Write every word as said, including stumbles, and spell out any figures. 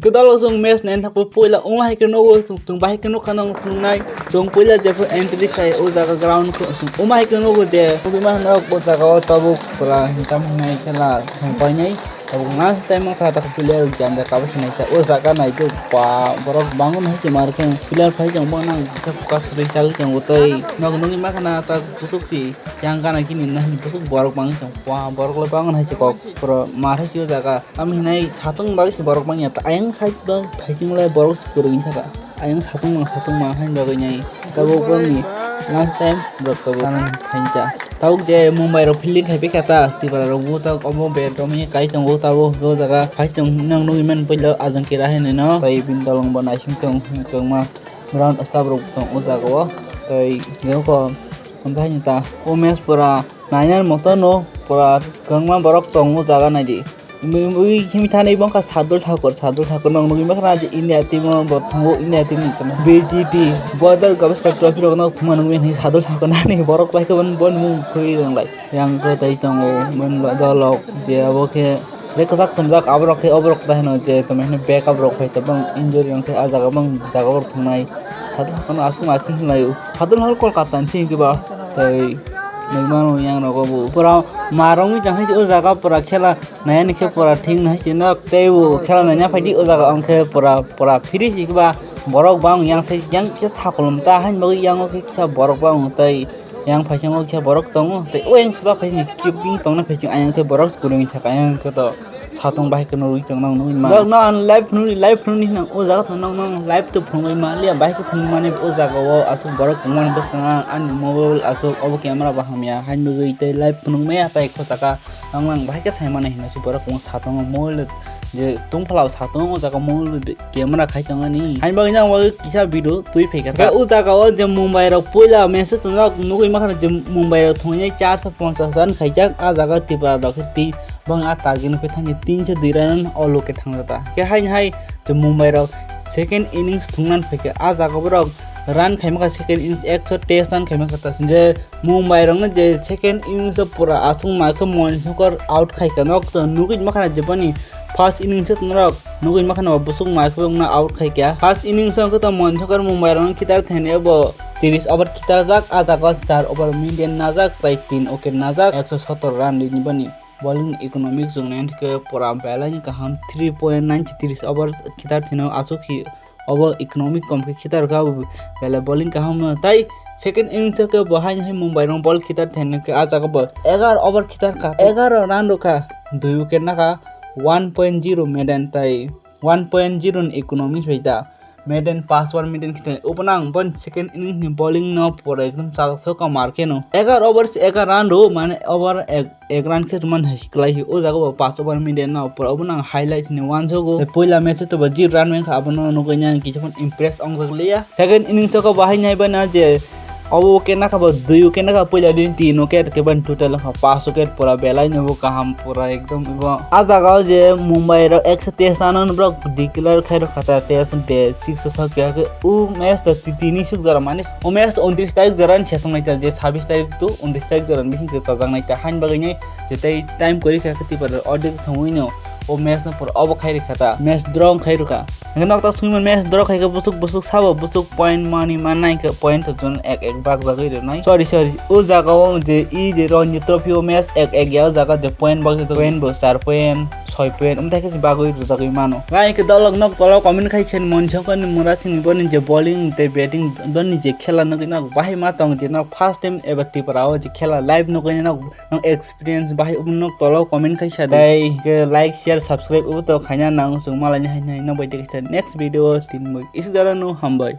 Tei dalo chwng match naina thangwi puila wng hai khe nugo, chwng, chwng bahai khe nukha nang thungnai. Chwng puila jephru entry khai o jaga ground khe chwng wng hai khe nugo je, nugwi mankha nok o jaga o tabuk pura hintam hinai khela thang painai. Tabuk last time o kha tak player rok janja kabui sinai kha o jaga nai khe ba borok bangma hai se mar khe player phai chwng bang nang kisa focus rwi chagwi tongo tei nok nugwi mankha na tak bwswk si yang gana kini na hin bwswk borok bangwi chwng ba borok le bangma hai se kok pura mar hai se o jaga. Tamo hinai satung bagwi se borok bangya ta, ayang side ba phaising lai borok se kwrwi wngkha ta. Ayang satung mang satung mang haino bagwi nai. Tabuk borokni last time borok tabuk kanang phaincha. Tabuk je Mumbai rok fielding khai pikha ta, Tripura rok bo ta omo bat romwi kai tongo tabuk o jaga. Phai tong nang nugwi man puila Ajankira hinwi no. Tai bini dolong bo naising tong kwbangma ground staff rok tong o jaga o. Tai jemon ko hamjak haino ta o match pura nainani moto no pura kwbangma borok tong o jaga naidi. Wi, wi, himwi thani bongkha Sadul Thakur, Sadul Thakur no nugwi mankha je India team o bo thungo, India team ni tamo B G T, Border Gavaskar Trophy rok no thwngma nugwi hinwi Sadul Thakur nani borok bai khe bo, bo ni mung khwi rwnglai. Yang khe tai tongo, mani ba dolok je abo khe je kwchak chumjak abo rok khe, obo rok ta hino je tamo hino backup rok phai tabang injury wng khe ah jaga bang jaga o thwngnai. Sadul Thakur no aswk ma khe hinlai o. Sadul Thakur Kolkata ni se hwnkhe ba tei nugwi mano yang rogo bo pura ma rwngwi tong hai se o jaga pura khela. Nai ani khe pura thik no hai se nok tei bo khela naina phai di o jaga o hwnkhe pura, pura free se khe ba borok bang yang sai yang kisa sakolom ta haino bagwi yang o khe kisa borok bang tei yang phaising o kisa borok tongo tei o yang suja phaising khe bini tongna phaising ayang khe borok kwrwngwi thaka ayang khe to satung bahai khe nugwi tong nang nugwi ma. Nok no ang live phunukni, live phunukni hinang o jaga to nok no ang live to phunukwi ma liya bahai khe phunukmani o jaga o aswk borok tongmani bwskango ani mobile aswk obo camera bo hamya haino bagwi tei live phunukmaya tei kho saka. Ang lang bahai khe sai mano hinwi se borok kung satung o mobile je tungphla o satung o jaga mobile camera khai tongani. Hain bagwi jang bagwi kisa video twi phaikha ta. O jaga o je Mumbai rok puila match o tongo nugwi mankha je Mumbai rok thwngwi charso ponchas run khaijak. Ah jaga Tripura rok khe twi bang ah target no khe thangwi tinso dui run o luke thangjak ta. Khe hain hai je Mumbai rok second innings thwngna phaikha. Ah jaga borok run khaimaka second innings ekso teis run khaimaka ta. Je Mumbai rokno je second innings o pura aswk ma khe Moin Songkor out khai kha, nok to nugwi mankha na je boni first innings o norok nugwi mankha na bo bwswk ma khe wngna out khai kha. First innings o khe to Moin Songkor Mumbai rokno khitar thani bo tris over khitarjak, ah jaga o char over median najak, tai tin wicket najak, ekso sotor run rini boni. Bowling economic chwng nai khe pura belai ni kaham, three point nine three over khitar thani aswk hi. Obo economic kom khe khitar kha, belai bowling kaham no. Tai second innings o khe bo haino hai Mumbai rok ball khitar thani khe ah jaga bo egaroh over khitar kha, egaroh run rw kha, dui wicket nakha, one point zero maiden tai one point zero ni economic bai da. Maiden, pass over maiden khitar obo nang bo second innings ni bowling no pura ekdom chalsao ka mar khe no. Egaroh over se egaroh run rw mane over ek ek run khe rwmani hai se kwlai hi. O jaga bo pass over median no pura obo nang highlight hinwi uanjago. Tei puila match o to bo zero run wngkha, abono nugwi nang kisa phano impress wngjak liya. Second innings o khe bo haino hai bana je obo wicket nakha bo dui wicket nakha, puila din tin wicket khe bani total wngkha pass wicket, pura belai no bo kaham pura ekdom bo. Ah jaga o je Mumbai rok ekso teis run no borok declare khai rwkha ta test de six o sakya khe o match to ti-, tini suk jora mane o match to untris tarik jora ni sesong nai ta je sabis tarik to untris tarik jora ni bising khe chajaknai ta hain bagwi nai. Je tei time kwrwi kha khe Tripura order thangwi no o match no pura obo khai rwkha ta, match draw khai rwkha. Hingke nok ta swngmani match draw khai khe bwswk bwswk sabo bwswk point manwi mannai hingke point to chwng ek ek bak jagwi rwnai. Sorry, sorry, o jaga o je i je Ranji Trophy o match ek ek ya o jaga je point bak jagwi point bo char point soi point umthai khe se bagwi rwjagwi mano. Nai hingke dolok nok tolo comment khai se moni songkoni mura sini boni je bowling tei batting boni je khela nugwi nok bahai ma tong je nok first time eba Tripura o je khela live nugwi nok. Nang experience bahai obo nok tolo comment khai sa di. Tei hingke like, share, subscribe obo to khaina nang chwng malai ni hai nai nang bai tei kaisa next video o tin bai isu jara no hambai.